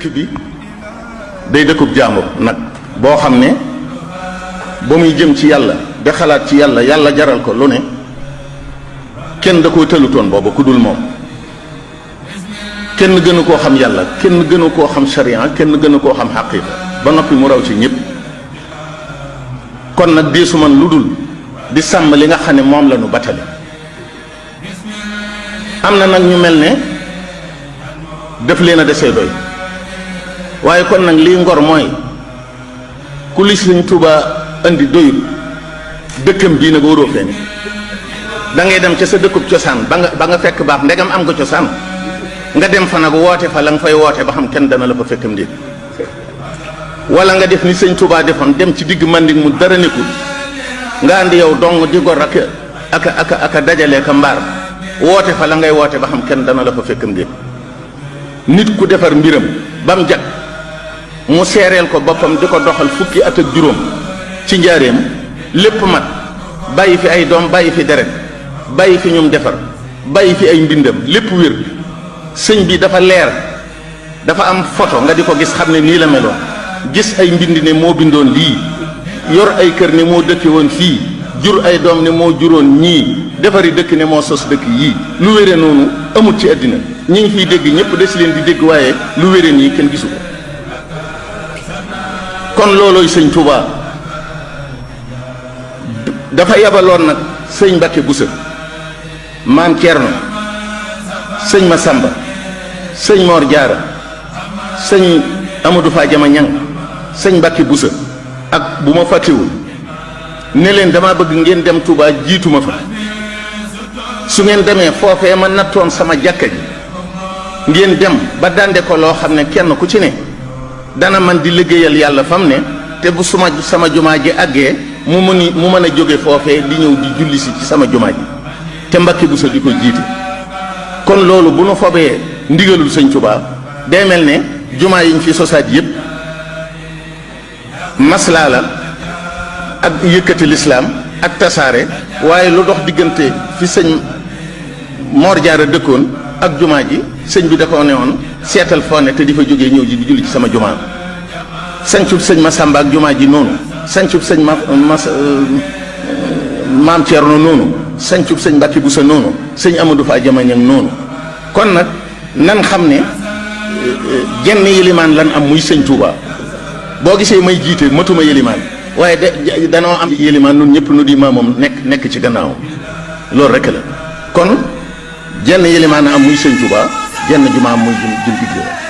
dëkk bi day dëkkub jaambur nag boo xam ne ba muy jëm ci yàlla da xalaat ci yàlla yàlla jaral ko lu ne kenn da koo tëlutoon booba ku dul moom kenn gënu koo xam yàlla kenn gënu koo xam sharia kenn gënu koo xam xaqiiqa ba noppi mu raw ci ñëpp kon nag deesu man lu dul di sàmm li nga xam ne moom la nu batale am na nag ñu mel ne def leen a desee doy waaye kon nag lii ngor mooy ku li Sëñ Tuubaa indi doyut dëkkam bii nag waroo fee ni da ngay dem ca sa dëkkub cosaan ba nga fekk baax ndegam am nga cosaan nga dem fa nag woote fa la nga fay woote ba xam kenn dana la fa fekkam déet wala nga def ni Sëñ Tuubaa defoon dem ci digg Manding mu dara nekkul nga andi yow dong di gor ak dajale ka mbaar woote fa la ngay woote ba xam kenn dana la fa fekkam déet nit ku defar mbiram ba mu jag mu seereel ko boppam di ko doxal fukki at ak juróom ci njaareem lépp mat bàyyi fi ay doom bàyyi fi deret bàyyi fi ñum defar bàyyi fi ay mbindam lépp wér sëñ bi dafa leer dafa am photo nga di ko gis xam ne nii la meloon gis ay mbind ne moo bindoon lii yor ay kër ne moo dëkke woon fii jur ay doom ne moo juróon ñii defari dëkk ne moo sos dëkk yii lu wére noonu amut ci àddina ñi ngi fiy dégg ñëpp des leen di dégg waaye lu wére nii kenn gisu ko kon loolooy Sëñ Tuubaa dafa yabaloon nag sëñ Mbàkke Buso maam Cerno sëñ Masamba sëñ Mor Jaara sëñ Amadou Fa Jama Ñang sëñ Mbàkke Buso ak bu ma fàttewul ne leen dama bëgg ngeen dem Touba jiituma fa su ngeen demee foofee ma nattoon sama jàkka ji ngeen dem ba dande ko loo xam ne kenn ku ci ne dana man di liggéeyal yàlla fam ne te bu sama jumaa ji àggee mu mën a jóge foofee di ñëw di julli si ci sama jumaa ji te Mbàkke Buso di ko jiite kon loolu bu nu fobee ndigalul Sëñ Tuubaa day mel ne jumaa yi ñu fi sosaat yépp maslaa la ak yëkkati lislaam ak tasaare waaye lu dox diggante fi sëñ Mor Jaara dëkkoon ak jumaa ji sëñ bi da ko ne woon seetal foo ne te di fa jógee ñëw ji di julli ci sama jumaa sancub sëñ Masamba ak jumaa ji noonu sancub sëñ maam Ceerno noonu sancub sëñ Mbàkke Buso noonu sëñ Amadou Fa Jama Ñang noonu kon nag nan xam ne jenn yilimaan lan am muy Sëñ Tuubaa boo gisee may jiite matuma yilimaan waaye danoo am yilimaan nun ñëpp nu di maamoom nekk ci gannaawam loolu rek la kon jenn yilimaan a am muy Sëñ Tuubaa jenn jumaa am muy jul